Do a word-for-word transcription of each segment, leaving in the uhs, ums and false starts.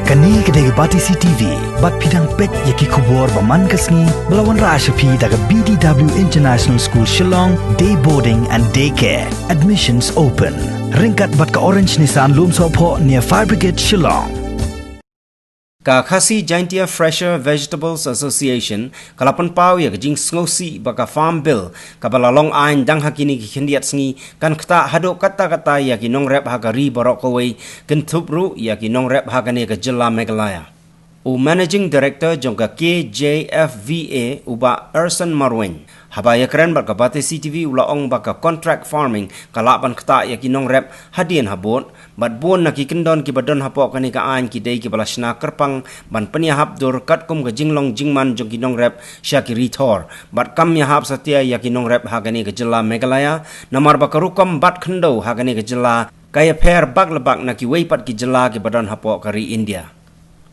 Kane ka dei ka Batesi T V, bad phi dang peit ïa ki khubor ba man ka sngi, ba la wanrah sha phi da ka B D W International School Shillong, Day Boarding and Day Care. Admissions open. Ryngkat bad ka Orange Nissan Lumsohphoh near Fire Brigade Shillong. Ka Khasi Jaintia Fresher Vegetables Association ka la pynpaw ïa ka jingsngewsih ba ka Farm Bill kaba la long aiñ dang ha kine ki khyndiat sngi kan ktah haduh katta katta ïa ki nongrep ha ka ri baroh kawei, kynthup ruh ïa ki nongrep ha kane ka jylla Meghalaya. U Managing Director jong ka K J F V A, u Bah Erson Marwein, haba ïakren bad ka Batesi T V, u la ong ba ka contract farming ka lah ban ktah ïa ki nongrep hadien habud, bad bun na ki kyndon kiba don hapoh kane ka aiñ ki dei kiba la shna kyrpang ban pynïahap dur katkum ka jinglong jingman jong ki nongrep sha ki ri thor, bad kam ïahap satia ïa ki nongrep ha kane ka jylla Meghalaya, namar ba ka rukom bat khyndew ha kane ka jylla ka ïapher bak la bak na kiwei pat ki jylla kiba don hapoh ka ri India.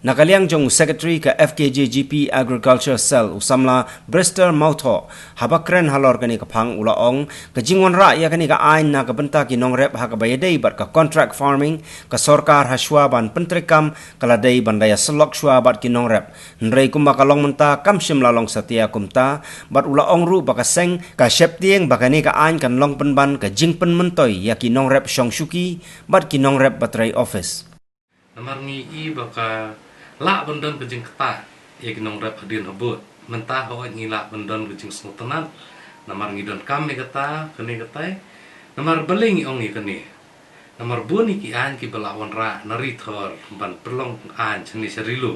Na ka liang jong u Secretary ka F K J G P Agriculture Cell, u samla Bristol Mauthoh, haba kren halor kane ka phang, u la ong, ka jingwanrah ïa kane ka aiñ na ka bynta ki nongrep ha kaba ïadei bad ka contract farming, ka sorkar ha shuwa ban pyntreikam ka la dei ban da ïasyllok shuwa bad ki nongrep. Hynrei kumba ka long mynta kam shym la long satia kumta, bad u la ong ruh ba ka seng ka sheptieng ba kane ka aiñ kan long pynban ka jingpynmyntoi ïa ki nongrep shong shuki bad ki nongrep ba trei office. Namar ngi i ba ka lah ban don ka jingktah ïa ki nongrep hadien habud. Mynta hooid ngi lah ban don ka jingsngewtynnat. Namar ngi donkam ïa kata, kane katai. Namar balei ngi ong ïa kane. Namar bun ïa ki aiñ kiba lah wanrah na ri thor ban pynlong aiñ shane sha ri lum.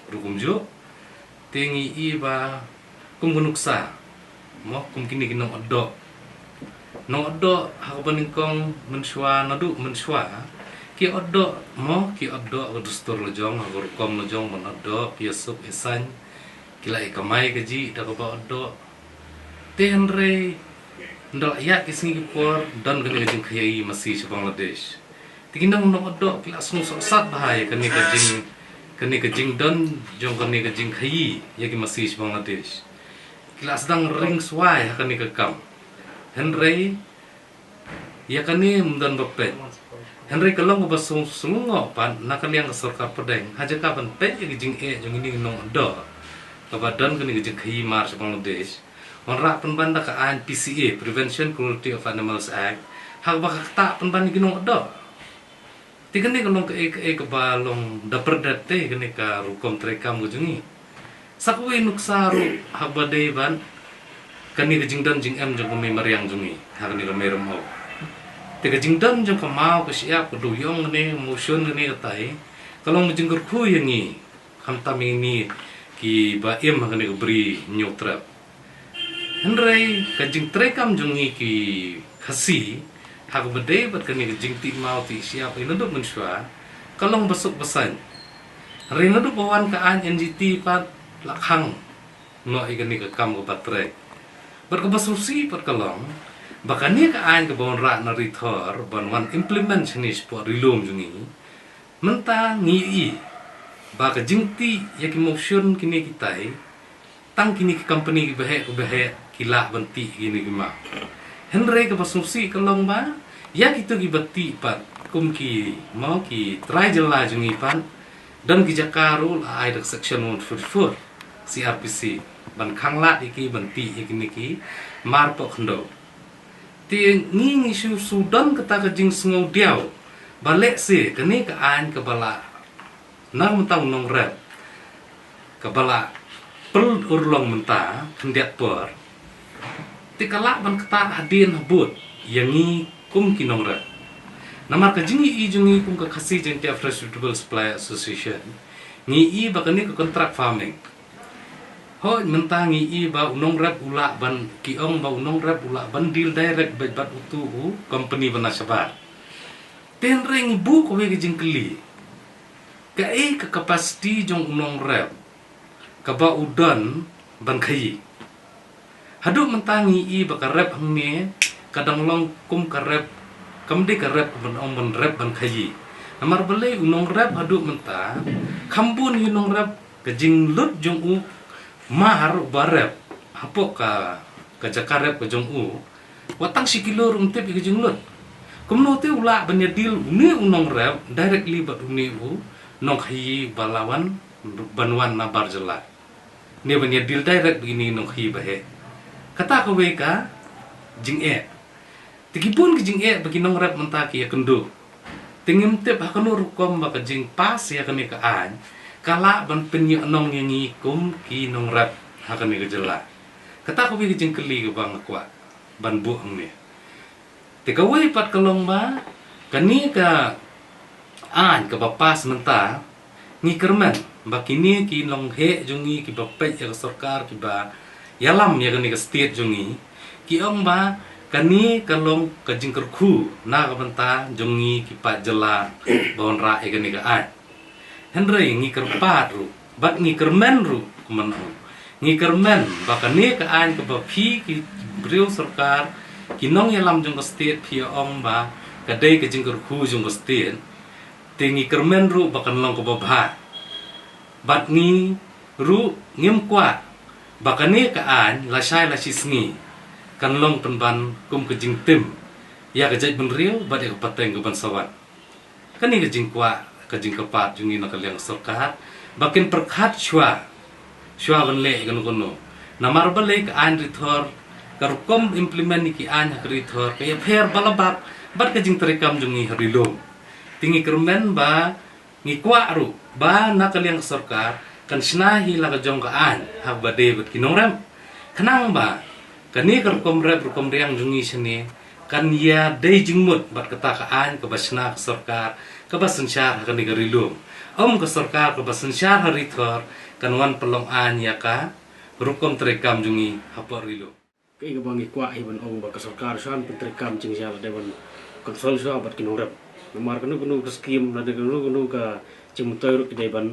Ruh kumjuh. Te ngi i ba kum ka nuksa, mo, kum kine ki nongotdoh. Nongotdoh ha kaba nyngkong mynshuwa naduh mynshuwa. Ki otdoh, mo, ki otdoh ka dustur la jong, ha ka rukom la jong ban otdoh, ki ïasuk ïasaiñ. Ki la ïa kamai kajih da kaba otdoh. Te hynrei ynda la ïaid ki sngi ki por, don kane ka jingkhaïi masi sha Bangladesh. Te ki nong nongotdoh ki la sngew sohsat bha ïa kane ka jing, kane ka jingdon jong kane ka jingkhaïi ïa ki masi sha Bangladesh. Ki la sdang ring swai ha kane ka kam. Hynrei ïa kane ym don ba peit. Hynrei ka long kaba sngewsyngngoh pat na ka liang ka sorkar pdeng, ha jaka ban peit ïa ka jingeh jong kine ki nongotdoh kaba don kane ka jingkhaïi mar sha Bangladesh. Wanrah pynban da ka aiñ P C A, Prevention Cruelty of Animals Act, ha kaba ka ktah pynban ïa ki nongotdoh. Te kane ka long kaei kaei kaba long da pyrdet te kane ka rukom treikam ka jong ngi. Sa kawei nuksa ruh ha kaba dei ban kane ka jingdon jingem jong ka mei mariang jong ngi ha kane ka mei Rymhok. Te ka jingdon jong ka maw ka shyiap, ka dewïong, kane ka mawshun, kane katai, ka long ka jingkyrkhu ïa ngi. Khamtam ïa ngi kiba im ha kane ka bri Hynñiewtrep. Hynrei ka jingtreikam jong ngi ki Khasi ha kaba dei bad kane ka jingtih maw tih shyiap ïa naduh mynshuwa ka long ba suk ba saiñ. Hynrei naduh ba wan ka aiñ N G T pat la khang noh ïa kane ka kam kaba trei. Bad kaba sngewsih pat ka long ba kane ka aiñ kaba wanrah na ri thor ban wan implement shane shapoh ri lum jong ngi. Mynta ngi ïohi ba ka jingtih ïa ki mawshun kine kitai, tang kine ki company kiba heh kiba heh ki lah ban tih ïa kine ki maw. Hynrei kaba sngewsih ka long ba ïa kito kiba tih pat kum ki maw ki trai jylla jong ngi pat, don ki jaka ruh la ai da ka section one forty-four C R P C ban khanglad ïa ki ban tih ïa kine ki mar poh khyndew. Te ngi ngi shu shu don kata ka jingsngew diaw ba lehse kane ka aiñ kaba la nang mynta u nongrep kaba la pynurlong mynta khyndiat por, te ka lah ban ktah hadien habud ïa ngi kum ki nongrep. Namar ka jingïohi jong ngi kum ka Khasi Jaintia Fresh Vegetable Supplier Association, ngi i ba kane ka contract farming, hooid mynta ngi i ba u nongrep u lah ban, ki ong ba u nongrep u lah ban deal direct bad, bad utu u company ba na shabar. Te hynrei ngi buh kawei ka jingkylli, kaei ka capacity jong u nongrep kaba u don ban khaïi? Haduh mynta ngi i ba ka rep hangne ka dang long kum ka rep, kam dei ka rep ban ong ban rep ban khaïi. Namar balei u nongrep haduh mynta kham bun ïa u nongrep, ka jinglut jong u mar uba rep hapoh ka, ka jaka rep ka jong u, wat tang shi kilo ruh ym tip ïa ka jinglut. Kumno te u lah ban ïa deal une u nongrep directly bad une u nongkhaii ba la wan, ban wan na bar jylla. Ne ban ïa deal direct bad kine ki nongkhaii ba heh. Kata kawei ka jingeh. Te ki bun ki jingeh ba ki nongrep mynta ki ïakynduh. Te ngim tip ha kano rukom ba ka jingpass ïa kane ka aiñ ka lah ban pynïohnong ïa ngi kum ki nongrep ha kane ka jylla. Kata kawei ka jingkylli kaba nga kwah ban buh hangne. Te kawei pat ka long ba kane ka aiñ kaba pass mynta, ngi kyrmen ba kine ki nongheh jong ngi kiba peit ïa ka sorkar, kiba ïalam ïa kane ka state jong ngi, ki ong ba kane ka long ka jingkyrkhu na ka bynta jong ngi ki paid jylla ba wanrah ïa kane ka aiñ. Hynrei ngi kyrpad ruh bad ngi kyrmen ruh kumno, ngi kyrmen ba kane ka aiñ kaba phi ki briew sorkar, ki nongïalam jong ka state, phi ong ba ka dei ka jingkyrkhu jong ka state. Te ngi kyrmen ruh ba kan long kaba bha. Bad ngi ruh ngim kwah ba kane ka aiñ lashai lashisngi kan long pynban kum ka jingtim ïa ka jaitbynriew bad ïa ka pateng ka ban sa wan. Kane ka jingkwah, ka jingkyrpad jong ngi na ka liang sorkar ba kin pyrkhat shuwa, shuwa ban leh ïa kano kano. Namar balei ka aiñ Ri Thor, ka rukom implement ïa ki aiñ ha ka Ri Thor ka ïapher balabak bad ka jingtrei kam jong ngi ha Ri Lum. Te ngi kyrmen ba ngi kwah ruh ba na ka liang sorkar kan shna hi la ka jong ka aiñ ha kaba dei bad ki nongrep, khnang ba kane ka rukom rep rukom riang jong ngi shane kan ïa dei jingmut bad kata ka aiñ kaba shna ka sorkar kaba synshar ha kane ka Ri Lum. Ym ka sorkar kaba synshar ha Ri Thor kan wan pynlong aiñ ïa ka rukom trei kam jong ngi hapoh Ri Lum. Kaei kaba ngi kwah hi ban ong ba ka sorkar shuwa ban pyntreikam jingshai lane ban consult shuwa bad ki nongrep. Namar kano kano ka skim lane kano kano ka jingmyntoi ruh ki dei ban,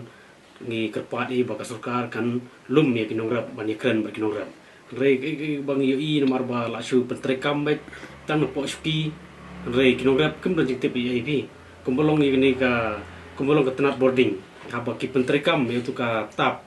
ngi kyrpad hi ba ka sorkar kan lum ïa ki nongrep ban ïakren bad ki nongrep. Hynrei kaei kaei kaba ngi ïohi namar ba la shu pyntreikam beit tang napoh shuki. Hynrei ki nongrep kim don jingtip ïa phi. Kumba long ïa kane ka, kumba long ka tnat bording, haba ki pyntreikam ïa uto ka tap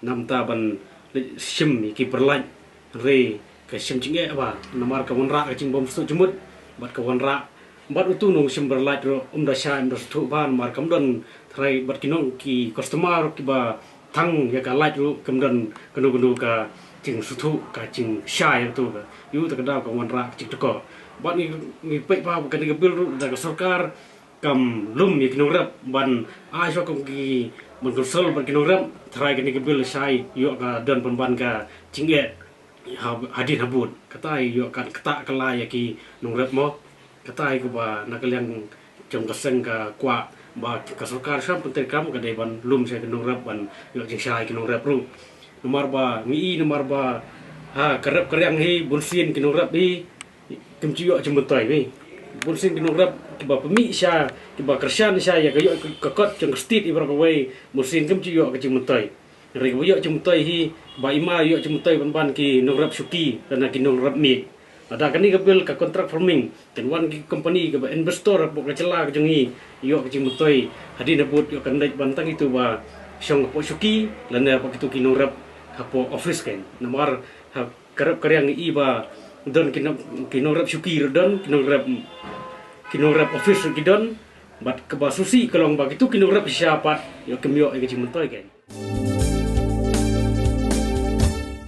namar ban leit shim ïa ki barlait. Hynrei ka shem jingeh bha namar ka wanrah ka jingbym sngewthuh jingmut bad ka wanrah bad uto u nongshim barlait ruh um da shai um da sngewthuh bha namar kam don tharai bad ki nong ki customer ruh kiba thang ïa ka lait ruh kam don kano kano ka jingsngewthuh ka jingshai ïa uto ka, ïa uto ka daw ka wanrah ka jingtkoh. Bad ngi, ngi peit ba kane ka bill ruh da ka sorkar kam lum ïa ki nongrep ban ai shuwa kum ki ban consult bad ki nongrep. Tharai kane ka bill shai ïoh ka don pynban ka jingeh ha, hadien habud. Kata ïoh kan ktah kylla ïa ki nongrep mo. Kata kaba na ka liang jong ka seng ka kwah ba ka sorkar shuwa ban pyntreikam ka dei ban lum shuwa ki nongrep ban ïoh jingshai ki nongrep ruh. Namar ba ngi i namar ba ha ka rep ka riang hi bunsien ki nongrep hi kim ju ïoh jingmyntoi hi. Bunsien ki nongrep kiba pynmih sha, kiba kyrshan sha ïa ka ïoh ka kot jong ka state hi baroh kawei, bunsien kim ju ïoh ka jingmyntoi. Hynrei kiba ïoh jingmyntoi hi, ba i ma ïoh jingmyntoi ban ban ki nongrep shuki lane ki nongrep miej. Lada kane ka bill ka contract farming, kan wan ki company kiba investor hapoh ka jylla ka jong ngi, ïoh ka jingmyntoi hadien habud ïoh kan leit ban tang ito ba shong hapoh shuki lane hapoh kito ki nongrep hapoh office kan. Namar ha ka rep ka riang i ba don ki nong, ki nongrep shuki ruh don, ki nongrep, ki nongrep office ruh ki don. Bad kaba sngewsih ka long ba kito ki nongrep shisha pat ïoh kim ïoh ïa ka jingmyntoi kan.